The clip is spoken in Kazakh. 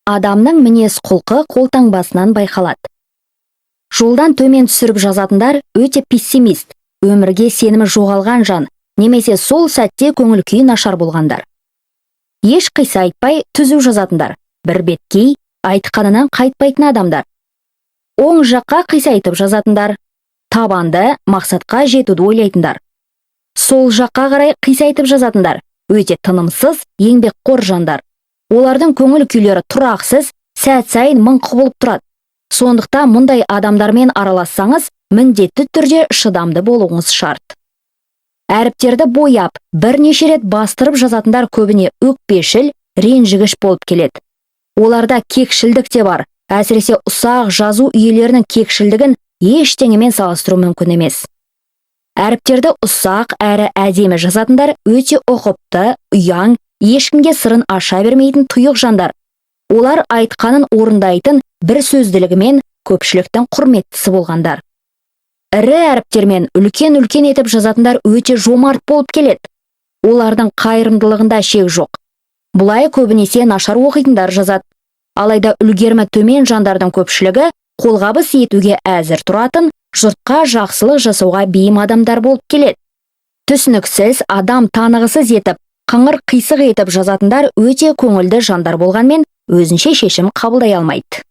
Адамның мінез құлқы қолтаңбасынан байқалады. Жолдан төмен түсіріп жазатындар өте пессимист, өмірге сенімі жоғалған жан немесе сол сәтте көңіл күйі нашар болғандар. Еш қисайтпай түзу жазатындар бір беткей, айтқанынан қайтпайтын адамдар. Оң жаққа қисайтып жазатындар табанды, мақсатқа жетуді ойлайтындар. Сол жаққа қарай қисайтып жазатындар өте тынымсыз, еңбекқор жандар. Олардың көңіл күйлері тұрақсыз, сәт сайын мың құбылып тұрады. Сондықтан мұндай адамдармен аралассаңыз, міндетті түрде шыдамды болуыңыз шарт. Әріптерді бояп, бірнеше рет бастырып жазатындар көбіне өкпешіл, ренжігіш болып келеді. Оларда кекшілдік те бар. Әсіресе ұсақ жазу иелерінің кекшілдігін ештеңемен салыстыру мүмкін емес. Әріптерді ұсақ әрі әдемі жазатындар өте ұқыпты, ұяң, ешкімге сырын аша бермейтін тұйық жандар. Олар айтқанын орындайтын бір сөзділігімен көпшіліктің құрметтісі болғандар. Ірі әріптермен үлкен-үлкен етіп жазатындар өте жомарт болып келеді. Олардың қайырымдылығында шек жоқ. Бұлай көбінесе нашар оқитындар жазады. Алайда үлгерімі төмен жандардың көпшілігі қолғабыс етуге әзір тұратын, жұртқа жақсылық жасауға бейім адамдар болып келеді. Түсініксіз, адам танығысыз етіп, қыңыр қисық етіп жазатындар өте көңілді жандар болғанмен, өзінше шешім қабылдай алмайды.